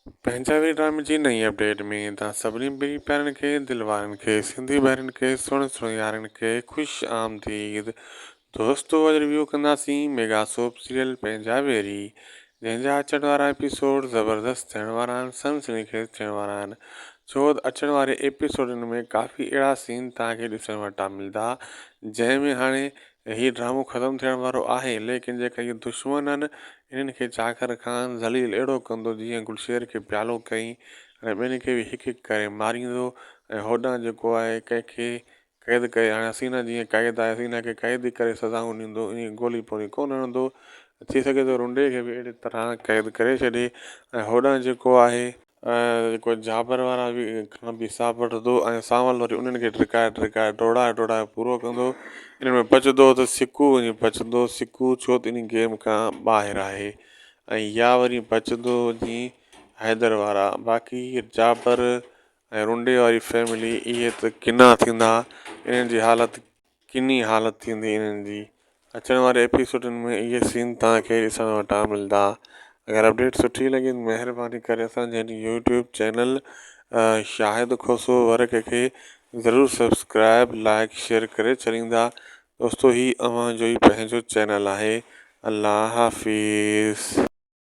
پنهنجا وير ڊرامي جي نئين اپڊيٽ ۾ توهان سڀني پرين پيارن کي دل وارن کي سنڌي ڀائرن کي سهڻن سهڻن يارن کي خوش آمديد دوستو اڄ ريويو ڪنداسين ميگا سوپ سيريل پنهنجا ويري جنهن جا اچڻ وارا ايپيسوڊ زبردست ٿيڻ وارا آهن سنسني خيز ٿيڻ وارا آهن ڇو ته اچڻ واري ايپيسوڊن ۾ ڪافي اهڙا سين توهان کي ڏسڻ وٽان ملدا جنهن ۾ هاڻي هي ڊرامو ختم ٿيڻ وارو آهي ليڪن جيڪا اهي دشمن آهن انهن کي چاڪر خان ذليل اهڙو ڪندو جيئن گلشير کي پيالو ڪئين ۽ ٻين کي به هڪ هڪ ڪري ماريندو ۽ هوڏانهن جيڪو آهي ڪنهن کي قيد ڪري هاڻي حسينا جيئن قيد آهي حسينا کي قيد ئي ڪري سزائون ڏيندو ائين گولي پولي ڪونه هڻندو ٿي سگهي ٿو رنڊي کي به اهڙي طرح قيد ڪري ڇڏي ۽ هوڏانهن جيڪو آهي جيڪو جابر وارا به کان به حساب وٺندو ۽ سانول وري انهن کي ڊڪائي ڊڪائي ڊوڙائي ڊوڙائي پورو ڪندو ان ۾ بچندو ته سڪو وڃي بچندو سڪو ڇو ته ان گيم کان ٻاهر آهي ۽ يا وري بچندو وڃي حيدر وارا باقي جابر ۽ رنڊي واري فيملي اهي ته ڪنا ٿيندا انهن جي حالت ڪني حالت ٿيندي انهن جي. اچڻ واري ايپيسوڊن ۾ اهي سين توهان کي ڏسڻ وٽان ملدا. اگر اپڊيٽ سٺي لڳي ته مهرباني ڪري اسان جي هن YouTube channel Shahid Khoso work کي ضرور سبسڪرائب لائڪ شيئر ڪري ڇڏيندا دوستو هي اوهان جو ئي پنهنجو چينل آهي الله حافظ.